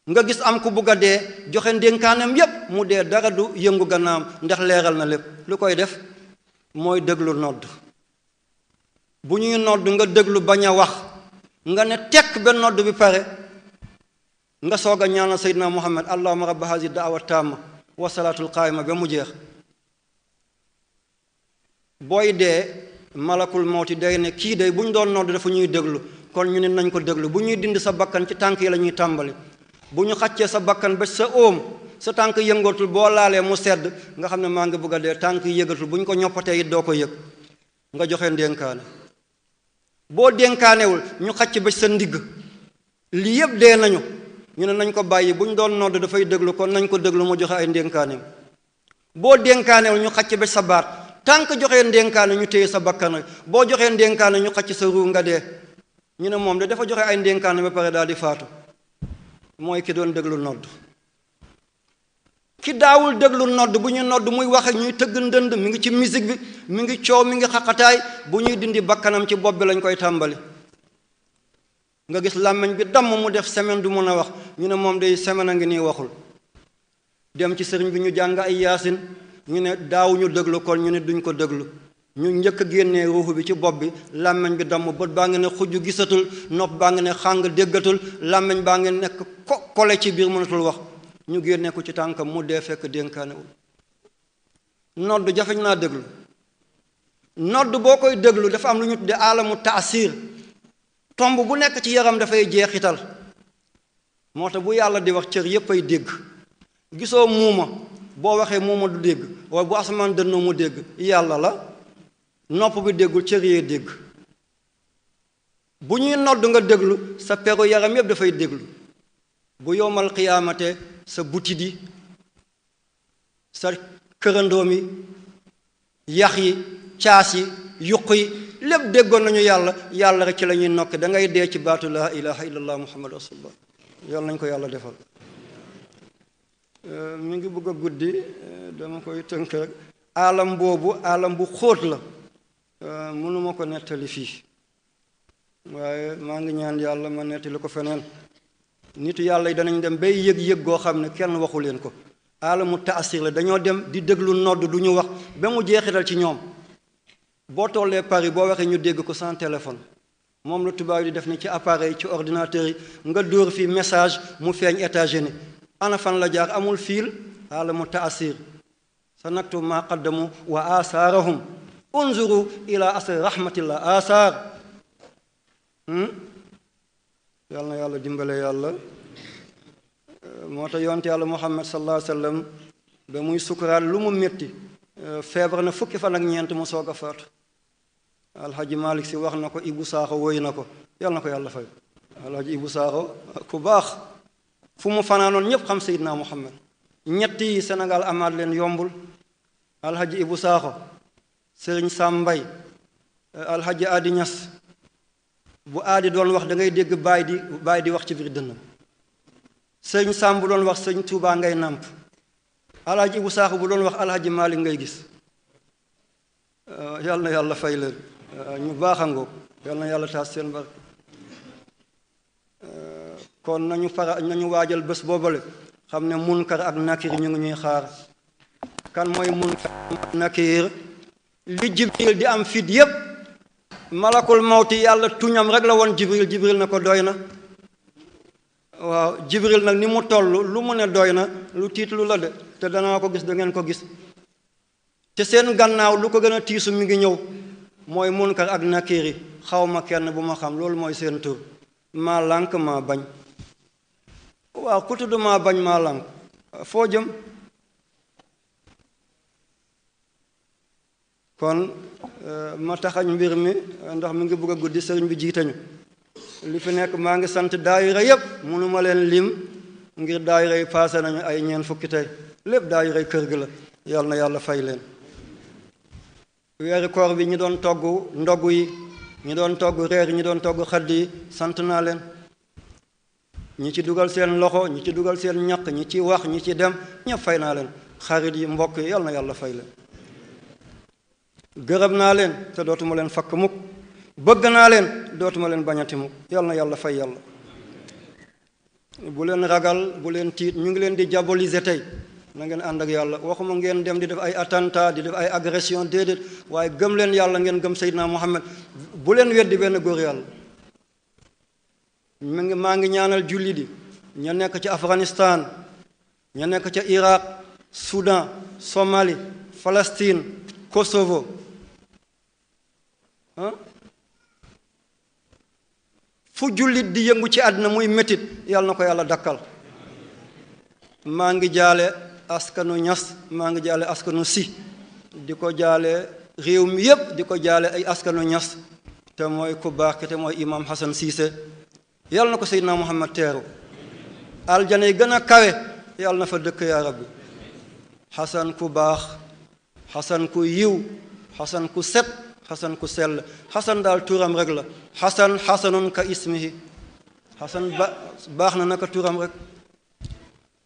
nga gis am ku bugg a dee joxe ndénkaaneem yépp mu dee dara du yëngu gannaawam ndax leeral na lépp lu koy def mooy déglu nodd bu ñuy nodd nga déglu bañ a wax nga ne tekk ba nodd bi pare nga soog a ñaanal seydina muhammad allahumma rabba hazi da'wa tamma wa salaatul qaayima ba mu jeex booy dee malakul mawti day ne kii day bu ñu doon nodd dafa ñuy déglu kon ñu ne nañ ko déglu bu ñuy dindi sa bakkan ci tànk yi la ñuy tàmbali bu ñu xàccee sa bakkan ba sa óom sa tànk yëngatul boo laalee mu sedd nga xam ne maa ngi bëgg a dee tànk yi yëgatul bu ñu ko ñoppatee it doo ko yëg nga joxe ndénkaane boo dénkaanewul ñu xàcc ba sa ndigg lii yëpp dee nañu ñu ne nañ ko bàyyi bu ñu doon nodd dafay déglu kon nañ ko déglu mu joxe ay ndénkaaneem boo dénkaanewul ñu xàcc ba sa baat tànk joxee ndénkaane ñu téye sa bakkan boo joxee ndénkaane ñu xàcc sa ruu nga dee ñu ne moom de dafa joxe ay ndénkaane ba pare daal di faatu mooy ki doon déglu nodd ki daawul déglu nodd bu ñu nodd muy wax ak ñuy tëgg ndënd mi ngi ci musique bi mi ngi coow mi ngi xaqataay bu ñuy dindi bakkanam ci bopp bi lañ koy tàmbali nga gis làmmiñ bi damm mu def semaine du mën a wax ñu ne moom day semaine a ngi nii waxul dem ci sëriñ bi ñu jàng ay yaasin ñu ne daawuñu déglu kon ñu ne duñ ko déglu ñu njëkk a génnee ruuxu bi ci bopp bi làmmiñ bi damm bët baa ngi ne xujj gisatul nopp baa ngi ne xàng déggatul làmmiñ baa ngi nekk kole ci biir mënatul wax ñu génnee ko ci tànkam mu dee fekk dénkaanewul nodd jafeñ naa déglu nodd boo koy déglu dafa am lu ñu tudde alamu taasir tomb bu nekk ci yaram dafay jeexital moo tax bu yàlla di wax cër yépp ay dégg gisoo muuma boo waxee muuma du dégg waaye bu asamaan dënnoo mu dégg yàlla la nopp bi déggul cër yee dégg bu ñuy nodd nga déglu sa peru yaram yépp dafay déglu bu yowmal qiyaamate sa butit yi sa kërandoom yi yax yi caas yi yuq yi lépp déggoon nañu yàlla rek ci la ñuy nokki da ngay dee ci baatu laa ilaha illallah muhammad rasulullah yàlla nañ ko yàlla defal mi ngi bëgg a guddi dama koy tënk rek alam boobu alam bu xóot la mënuma ko nettali fii waaye maa ngi ñaan yàlla ma nettali ko feneen nitu yàlla yi danañ dem bay yëg-yëg goo xam ne kenn waxu leen ko alamu taasir la dañoo dem di déglu nodd du ñu wax ba mu jeexital ci ñoom boo tollee Paris boo waxee ñu dégg ko sans téléphone moom la tubaab yi di def ni ci appareil ci ordinateur yi nga dóor fii message mu feeñ États-Unis ana fan la jaar amul fiil alamu taasir sa naktu ma qaddamu wa asaarahum unzuru ila asri rahmatillah asaar yàlla na yàlla dimbale yàlla moo tax yonte yàlla muhammad sallallahu alayhi wa sallam ba muy sukuraat lu mu métti feebar na fukki fan ak ñeent mu soog a faatu alhaji malik si wax na ko Ibu Saaxo woy na ko yàlla na ko yàlla fay alhaji Ibu Saaxo ku baax fu mu fanaanoon ñépp xam Seydina Muhammad ñett yi Sénégal amaat leen yombul alhaji Ibu Saaxo sëriñ Sam Mbay alhaji Adi Ñas bu aadi doon wax da ngay dégg baay di wax ci biir dënnam sëriñ Sam bu doon wax sëriñ Tuubaa ngay nàmp alhaji Ibu Saaxo bu doon wax alhaji Malik ngay gis yàlla na yàlla fay leen ñu baaxangoo yàlla na yàlla taas seen barke kon nañu waajal bés boobale xam ne munkar ak nakir ñu ngi ñuy xaar kan mooy munkar ak nakir li jibril di am fit yépp malakul mawti yàlla tuñam rek la woon jibril na ko doy na waaw jibril nag ni mu toll lu mu ne doy na lu tiitlu la de te danaa ko gis da ngeen ko gis te seen gannaaw lu ko gën a tiisu mi ngi ñëw mooy munkar ak nakiri xaw ma kenn bu ma xam loolu mooy seen tur maa lànk maa bañ. waaw ku tudd maa bañ maa lànk foo jëm? kon ma taxañ mbir mi ndax mi ngi bëgg a guddi sëriñ bi jiitañu li fi nekk maa ngi sant daayira yépp mënuma leen lim ngir daayira yi paase nañu ay ñeent fukki tey lépp daayira kër gi la yàlla na yàlla fay leen. weeri koor bi ñi doon togg ndogg yi ñi doon togg reer ñi doon togg xadd yi sant naa leen, ñi ci dugal seen loxo ñi ci dugal seen ñaq ñi ci wax ñi ci dem ñëpp fay naa leen. xarit yi mbokk yi yàlla na yàlla fay leen. gërëm naa leen te dootuma leen fakk mukk, bëgg naa leen dootuma leen bañati mukk. yàlla na yàlla fay yàlla. bu leen ragal bu leen tiit, ñu ngi leen di diaboliser tey, na ngeen ànd ak yàlla. waxuma ngeen dem di def ay attentat di def ay agression déedéet, waaye gëm leen yàlla, ngeen gëm Seydina Muhammad. bu leen weddi benn góor yàlla. maa ngi ñaanal julli di ña nekk ci Afghanistan, ña nekk ca Irak, Soudan, Somalie, Palestine, Kosovo, fu jullit di yëngu ci àddina muy métit yàlla na ko yàlla dakkal. maa ngi jaale askanu Ñas, maa ngi jaale askanu Si, di ko jaale réew mi yépp, di ko jaale ay askanu Ñas, te mooy ku baax te mooy imam Hassan Cissé. yàlla na ko Seydina Muhammad teeru aljana yi gën a kawe yàlla na fa dëkk yaa rabbi. Hassan ku baax, Hassan ku yiw, Hassan ku set, Hassan ku sell. Hassan daal turam rek la. Hassan hasanun ka ismihi. Hassan baax na naka turam rek.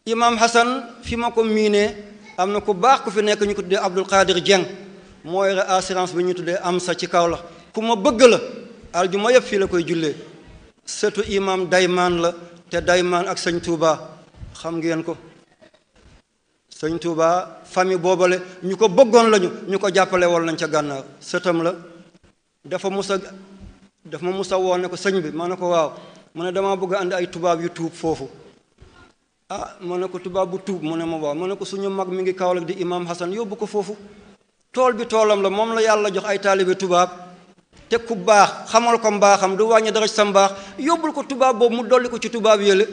imam Hassan fi ma ko miinee am na ku baax ku fi nekk ñu ko tuddee Abdul Qadir Dieng, mooy assurance bi ñu tuddee am sa ci kaw la. ku ma bëgg la, aljuma yëpp fii la koy jullee. surtout imam Daymaan la, te Daymaan ak sëñ Touba xam ngeen ko. sëñ Touba famille boobale ñu ko bëggoon lañu, ñu ko jàppale woon lañ ca gànnaar. sëtam la, dafa ma musa woon ne ko sëñ bi, ma ne ko waaw, mu ne damaa bëgg a andi ay tubaab yu tuub foofu. ma ne ko tubaab bu tuub, mu ne ma waaw, ma ne ko suñu mag mi ngi Kaolack di imam Hassan, yóbbu ko foofu. tool bi toolam la, moom la yàlla jox ay taalibe tubaab, te ku baax xamal ko mbaaxam du wàññi dara ci sa mbaax, yóbbul ko tubaab boobu mu dolli ko ci tubaab yële.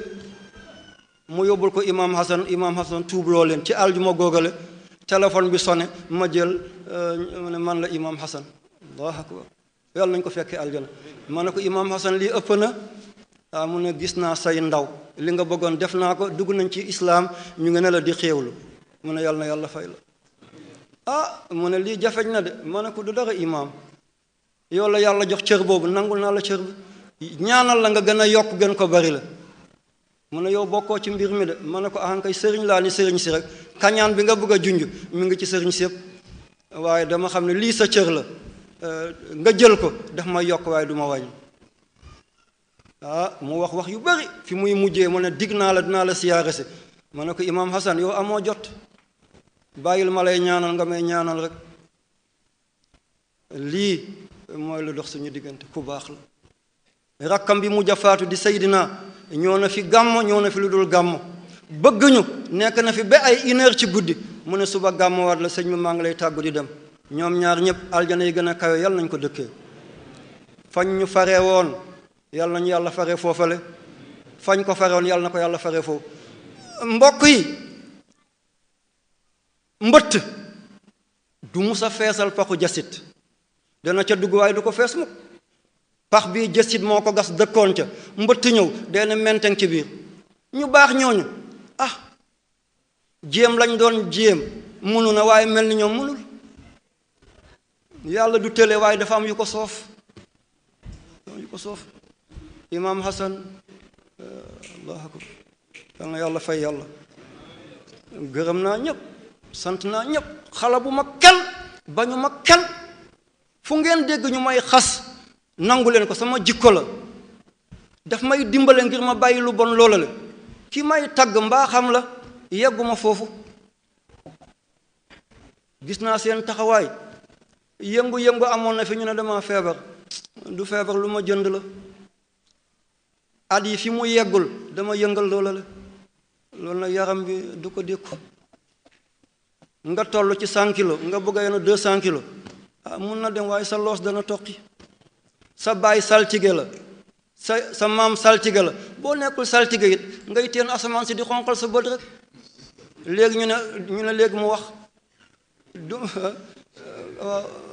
mu yóbbul ko imam Hassan, imam Hassan tuubloo leen ci aljuma góogale. téléphone bi sonné, ma jël ne man la imam Hassan. allahu akbar, yàlla nañ ko fekkee aljana. ma ne ko imam Hassan lii ëpp na. mu ne gis naa say ndaw, li nga bëggoon def naa ko, dugg nañ ci islaam, ñu ngi ne la di xéewlu. mu ne yàlla na yàlla fay la. mu ne lii jafeñ na de. ma ne ko du dara imam, yow la yàlla jox cër boobu, nangul naa la cër bi, ñaanal la nga gën a yokk gën ko bari la. mu ne yow bokkoo ci mbir mi de. ma ne ko kay sëriñ laa ni sëriñ si rek, kañaan bi nga bëgg a junj mi ngi ci sëriñ si yëpp, waaye dama xam ne lii sa cër la, nga jël ko daf ma yokk waaye du ma wàññi. mu wax yu bari, fi muy mujjee mu ne dig naa la dinaa la siyaare si. ma ne ko imam Hassan yow amoo jot, bàyyil ma lay ñaanal nga may ñaanal rek. lii mooy lu dox suñu diggante, ku baax la. rakkam bi mujj a faatu di Seydina ñoo na fi gàmmo, ñoo na fi lu dul gàmmo, bëgg ñu, nekk na fi ba ay 1 heure ci guddi. mu ne suba gàmmo waat la, sëñ bi maa ngi lay tàggu di dem. ñoom ñaar ñëpp aljana yi gën a kawe yàlla nañ ko dëkkee. fañ ñu faree woon yàlla nañu yàlla faree foofale, fañ ko faree woon yàlla na ko yàlla faree foofu. mbokk yi, mbëtt du musa feesal paxu jasit, dana ca dugg waaye du ko fees mukk. pax bii jësit moo ko gas dëkkoon ca, mbëtt ñëw dee menteng ci biir. ñu baax ñooñu jéem lañ doon jéem, munu na waaye mel ni ñoom munul. yàlla du tële waaye dafa am yu ko soof, imam Hassan allahu akbar, yal na yàlla fay yàlla. gërëm naa ñëpp, sant naa ñëpp, xala bu ma kenn, bañu ma kenn. fu ngeen dégg ñu may xas, nangu leen ko, sama jikko la. daf may dimbale ngir ma bàyyi lu bon loola la. ki may tagg mbaa xam la, yegguma foofu. gis naa seen taxawaay, yëngu-yëngu amoon na fi, ñu ne dama feebar. du feebar, lu ma jënd la. at yi fi mu yeggul dama yëngal loola la. loolu nag yaram bi du ko dékku. nga toll ci 100 kilos nga bëgg a yenu 200 kilos mun na dem waaye sa loos dana toqi. sa baay saltige la sa maam saltige la boo nekkul saltige it ngay teen asamaan si di xonqal sa bët rek léegi ñu ne léegi mu wax du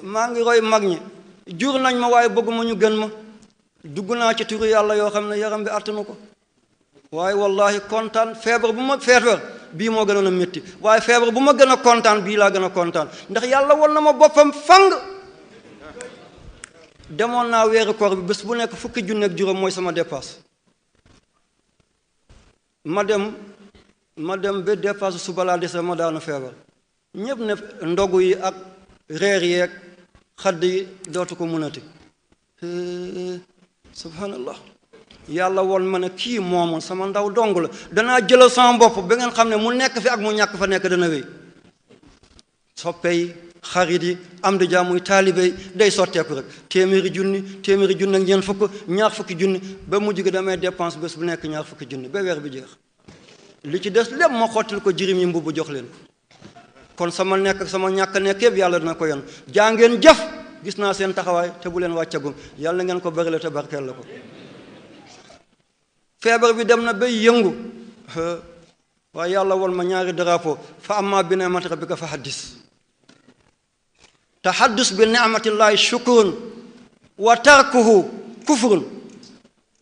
maa ngi roy mag ñi jur nañ ma waaye bëgguma ñu gën ma dugg naa ci turu yàlla yoo xam ne yaram bi attanu ko waaye wallahi kontaan feebar bu ma feebar bii moo gënoon a métti waaye feebar bu ma gën a kontaan bii laa gën a kontaan ndax yàlla won na ma boppam fang. demoon naa weeru koor bi bés bu nekk 10 junni ak juróom mooy sama dépasse ma dem ba dépasse suba laa dese ma daanu feebar ñëpp ne ndogu yi ak reer yeeg xadd yi dootu ko munati subhanallah yàlla woon ma ne kii moomul sama ndaw dong la danaa jëlal sama bopp ba ngeen xam ne mu nekk fi ak mu ñàkk fa nekk dana wéy soppe yi xarit yi am di jàmmuy taalibe yi day sotteeku rek téeméeri junni ak ñeent fukk ñaar fukki junni ba mujj gi damay dépense bés bu nekk ñaar fukki junni ba weer bi jeex li ci des lépp ma xottil ko jirim yi mbubb jox leen kon sama nekk ak sama ñàkk nekk yëpp yàlla dina ko yon jaa ngeen jëf gis naa seen taxawaay te bu leen wàccagum yàlla na ngeen ko bërile te barkeel la ko feebar bi dem na bay yëngu waaye yàlla won ma ñaari drapeau fa amma bi ni'mati rabbika fa haddis tahaddus bi ni'matillahi shukrun wa tarkuhu kufrun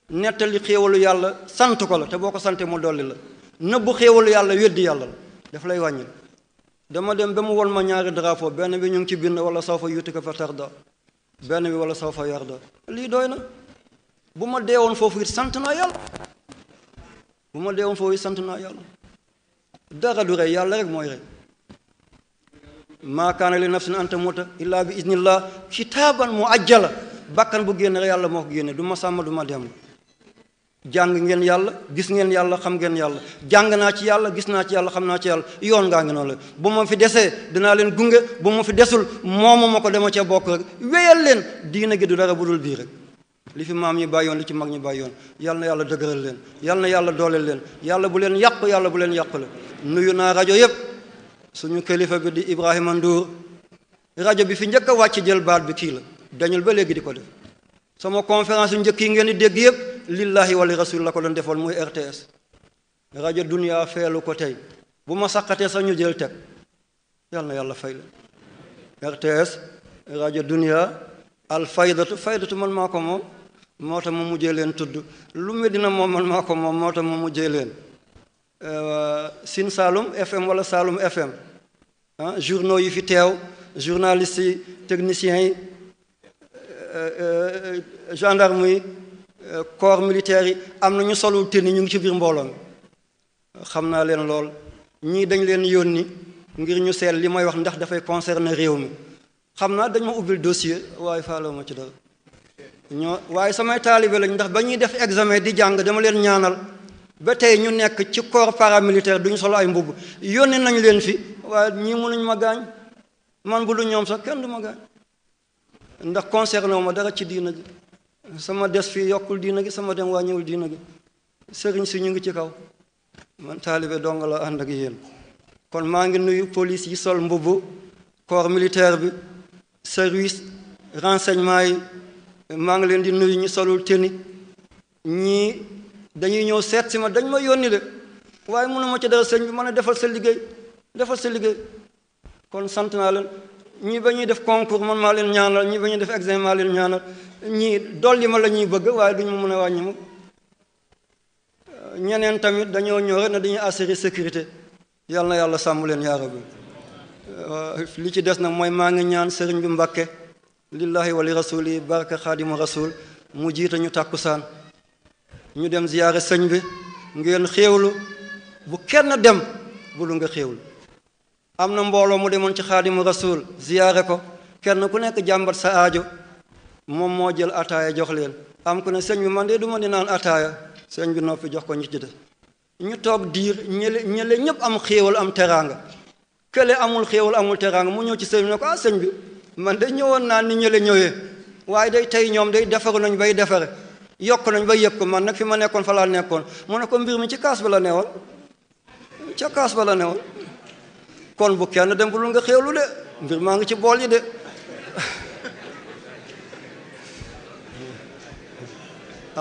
nettali xéewalu yàlla sant ko la te boo ko sante mu dolli la nëbbu xéewalu yàlla weddi yàlla la daf lay wàññil dama dem ba mu won ma ñaari drapeau benn bi ñu ngi ci bind wala sawfa yutika fa tarda benn bi wala sawfa yarda lii doy na bu ma deewoon foofu it sant naa yàlla dara du rey yàlla rek mooy rey maa kaana li nafsin an tamuuta illaa bi iznillah kitaaban muajjala bakkan bu génne rek yàlla moo ko génne du ma sàmm du ma dem jàng ngeen yàlla gis ngeen yàlla xam ngeen yàlla jàng naa ci yàlla gis naa ci yàlla xam naa ci yàlla yoon ngaa ngi noonu la bu ma fi desee dinaa leen gunge bu ma fi desul moomu ma ko dama cee bokk rek wéyal leen diina gi du dara bu dul bii rek li fi maam ñi bàyyoon li ci mag ñi bàyyoon yal na yàlla dëgëral leen yal na yàlla dooleel leen yàlla bu leen yàqu yàlla bu leen yàqule nuyu naa rajo yépp suñu kilifa bi di Ibrahima Ndour rajo bi fi njëkk a wàcc jël baat bi kii la dañul ba léegi di ko def sama conférence yu njëkk yi ngeen di dégg yépp lillahi wali rasul la ko doon defoon muy RTS rajo dunia feelu ko tey bu ma saqatee sax ñu jël teg yal na yàlla fay la RTS rajo dunia al faydatu man maa ko moom moo tax ma mujjee leen tudd lu Medina moom man maa ko moom moo tax ma mujjee leen Sine Saloum FM wala Saloum FM journaux yi fi teew journalistes yi techniciens yi gendarme yi corps militaire yi am na ñu solul tenue ñu ngi ci biir mbooloo mi xam naa leen lool ñii dañ leen yónni ngir ñu seet li may wax ndax dafay concerner réew mi xam naa dañ ma ubbil dossier waaye faalewu ma ci dara waaye samay taalibe lañ ndax ba ñuy def examen di jàng dama leen ñaanal ba tey ñu nekk ci corps paramilitaire duñu solo ay mbubb yónni nañ leen fi waaye ñii mënuñ ma gaañ man bu du ñoom sax kenn du ma gaañ ndax concerné wu ma dara ci diina gi sama des fii yokkul diina gi sama dem wàññiwul diina gi sëriñ si ñu ngi ci kaw man taalibe dong la ànd ak yéen kon maa ngi nuyu police yi sol mbubb corps militaire bi service renseignement yi maa ngi leen di nuyu ñu solul tenue ñii dañuy ñëw seet si ma dañ ma yónni de waaye mënu ma ci dara sëñ bi mën a defal sa liggéey kon sant naa leen ñii ba ñuy def concours man maa leen ñaanal ñii ba ñuy def examen maa leen ñaanal ñii dolli ma la ñuy bëgg waaye duñu ma mën a wàññi ma ñeneen tamit dañoo ñëw rek ne dañuy assurer sécurité yàlla na yàlla sàmm leen yaa rabbi li ci des nag mooy maa ngi ñaan sëriñ bi Mbàkke lillahi wa li rasuli baraka xaadimu rasul mu jiite ñu tàkkusaan ñu dem ziyaare sëñ bi ngeen xéewlu bu kenn dem bu lu nga xéewlu am na mbooloo mu demoon ci xaadimu rasul ziyaare ko kenn ku nekk jàmbat sa aajo moom moo jël ataaya jox leen am ku ne sëñ bi man de du ma di naan ataaya sëñ bi noppi jox ko ñi ci des ñu toog diir ñële ñëpp am xéewal am teraanga kële amul xéewal amul teraanga mu ñëw ci sëñ bi ne ko sëñ bi man de ñëwoon naa ni ñële ñëwee waaye day tey ñoom day defaru nañ bay defare yokk nañ bay yëg ko man nag fi ma nekkoon fa laa nekkoon mu ne ko mbir mi ci kaas ba la newoon ca kaas ba la newoon kon bu kenn dem bu lu nga xéewlu de mbir maa ngi ci bool yi de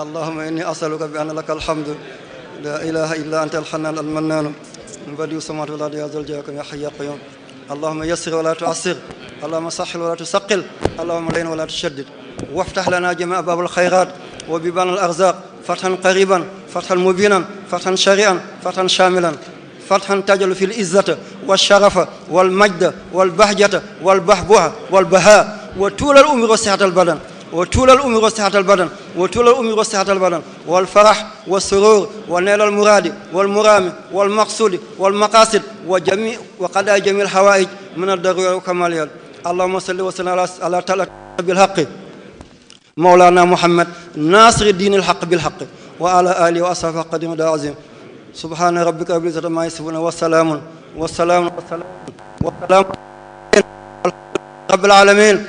allahumma inni asaluka bi anna laka alhamdu la ilaha illa anta alhannan almannan badiu samawati wal ardi ya zal jalali ya hayy ya qayyum allahumma yassir wa la tu'assir allahumma sahhil wa la tusaqqil allahumma layyin wa la tushaddid وافتح لنا جميع باب الخيرات وبيبان الأرزاق فتحا قريبا فتحا مبينا فتحا شريعا فتحا شاملا فتحا تجل في العزة والشرف والمجد والبهجة والبهبوه والبهاء وطول الأمر وصحة البدن وطول الأمر وصحة البدن وطول الأمر وصحة البدن والفرح والسرور ونيل المراد والمرام والمقصود والمقاصد وجميع وقضاء جميع الحوائج من الضرورة والكماليات اللهم صل وسلم على تعالى بالحق مولانا محمد ناصر الدين الحق بالحق وعلى آله وأصحابه قديم العظيم سبحان ربك رب العزة عما يصفون والسلام رب العالمين